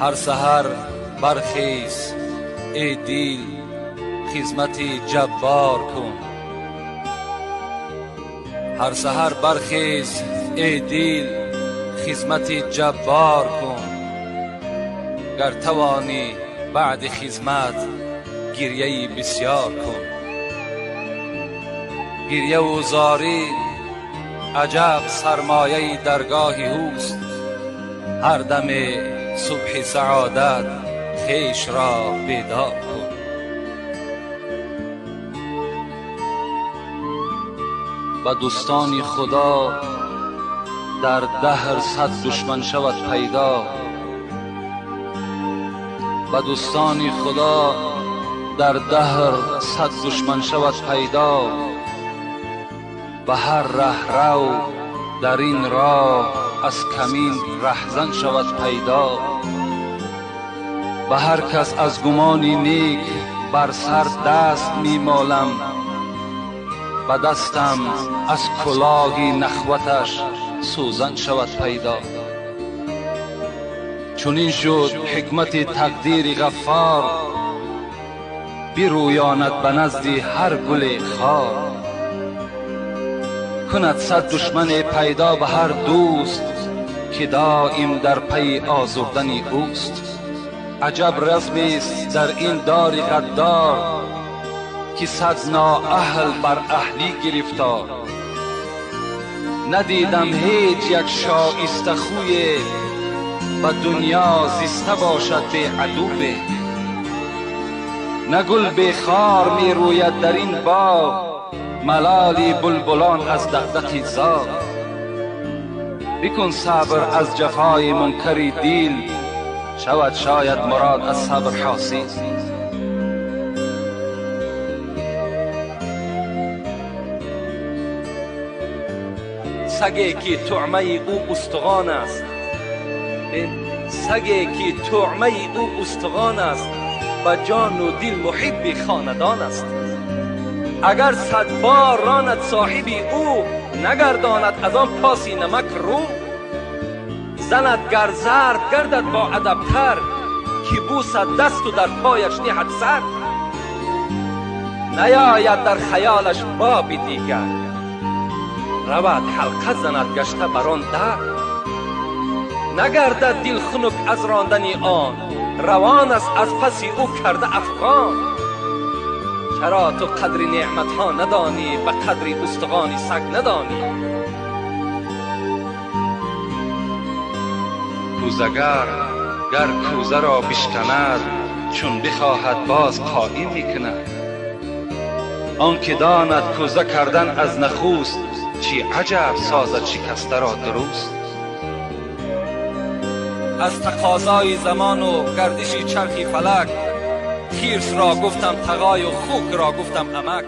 Ҳар саҳар бархез, эй дил, хизмати ҷаббор кун. Ҳар саҳар бархез, эй дил, хизмати ҷаббор кун. Гар тавонӣ баъди хизмат гирьяи бисёр кун. Гирьяву зорӣ аҷаб сармояи даргоҳи ӯст. Ҳар даме субҳи саодат хешро бедор кун. Ба дӯстони Худо дар даҳр сад душман шавад пайдо. Ба дӯстони Худо дар даҳр сад душман шавад пайдо. Ба ҳар раҳрав дар ин роҳ аз камин раҳзан шавад пайдо. Ба ҳар кас аз гумони нек бар сар даст мемолам, ба дастам аз кулоҳи нахваташ сӯзан шавад пайдо. Чунин шуд ҳикмати тақдири Ғаффор, бирӯёнад ба назди ҳар гуле хор. Кунад сад душмане пайдо ба ҳар дӯст, ки доим дар пайи озурдани ӯст. Аҷаб расмест дар ин дори ғаддор, ки сад ноаҳл бар аҳлӣ гирифтор. Надидам ҳеҷ як шоистахӯе ба дунё зиста бошад беадуве. На гул бехор мерӯяд дар ин боғ, малоли булбулон аз дақдақи зоғ. Бикун сабр аз ҷафои мункари дил, шавад шояд мурод аз сабр ҳосил. Саге ки туъмаи ӯ устухон аст, саге ки туъмаи ӯ устухон аст, ба ҷону дил муҳибби хонадон аст. Агар сад бор ронад соҳиби ӯ, нагардонад аз он поси намак рӯ. Занад гар зарб гардад бо адабтар, ки бусад дасту дар пояш ниҳад сар. Наёяд дар хаёлаш боби дигар, равад ҳалқа занад гашта бар он дар. Нагардад дил хунук аз рондани он, равон аст аз паси ӯ карда афғон. Чаро ту қадри неъматҳо надонӣ, ба қадри устухони саг надонӣ? Кӯзагар гар кӯзаро бишканад, чун бихоҳад боз қоим мекунад. Он ки донад кӯза кардан аз нахуст, чӣ аҷаб созад шикастаро дуруст. Аз тақозои замону гардиши чархи фалак, хирсро гуфтам тағою хукро гуфтам амак.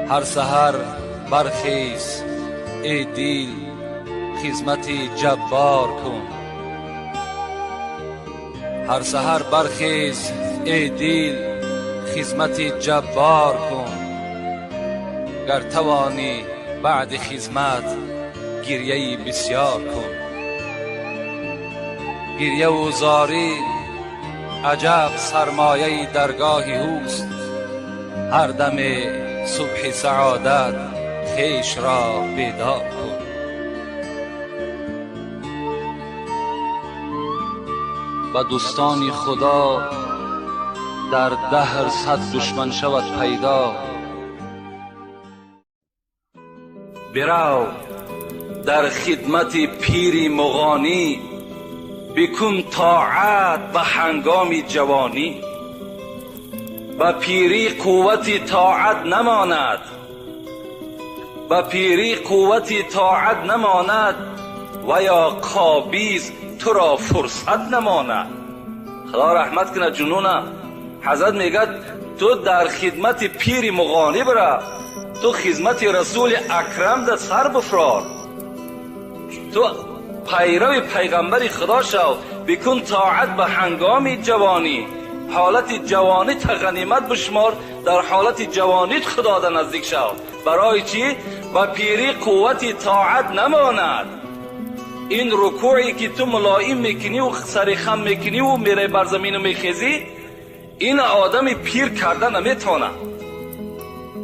Ҳар саҳар бархез, эй дил, хизмати ҷаббор кун. Ҳар саҳар бархез, эй дил, хизмати ҷаббор кун. Гар тавонӣ баъди хизмат гирьяи бисёр кун. Гирьяву зорӣ аҷаб сармояи даргоҳи ӯст. Ҳар даме субҳи саодат хешро бедор кун. Ба дӯстони Худо дар даҳр сад душман шавад пайдо. Бирав дар хидмати пири муғонӣ, бикун тоат ба ҳангоми ҷавонӣ. Ба пирӣ қуввати тоат намонад, ба пирӣ қуввати тоат намонад, ва ё қобиз туро фурсат намонад. Худо раҳмат кунад ҷунуна. Ҳазрат мегӯяд ту дар хидмати пири муғонӣ бирав, ту хизмати расули акрам да сар бифрор, ту пайрави пайғамбари Худо шав. Бикун тоат ба ҳангоми ҷавонӣ. Ҳолати ҷавонӣ та ғанимат бишмор, дар ҳолати ҷавонит Худо да наздик шав. Барои чӣ? Ба пирӣ қуввати тоат намонад. Ин рукӯе ки ту мулоим мекуниву сари хам мекуниву мераи бар замину мехезӣ, ин одами пир карда наметавонад.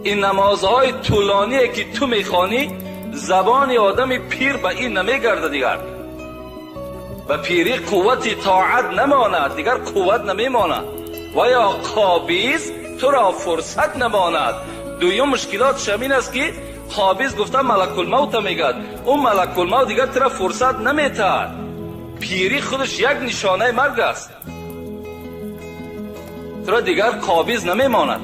Ин намозҳои тӯлоние ки ту мехонӣ, забони одами пир ба ин намегардад. Дигар ба пирӣ қуввати тоат намонад, дигар қувват намемонад. Ва ё қобиз туро фурсат намонад. Дуюм мушкилотш ҳамин аст, ки қобиз гуфта малакулмавта мегӯяд, ӯ малакулмавт дигар туро фурсат наметаҳад. Пирӣ худаш як нишонаи марг аст. Туро дигар қобиз намемонад.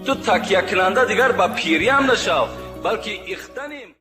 Ту такякунанда дигар ба пирӣ ҳам нашав, балки ихтаним.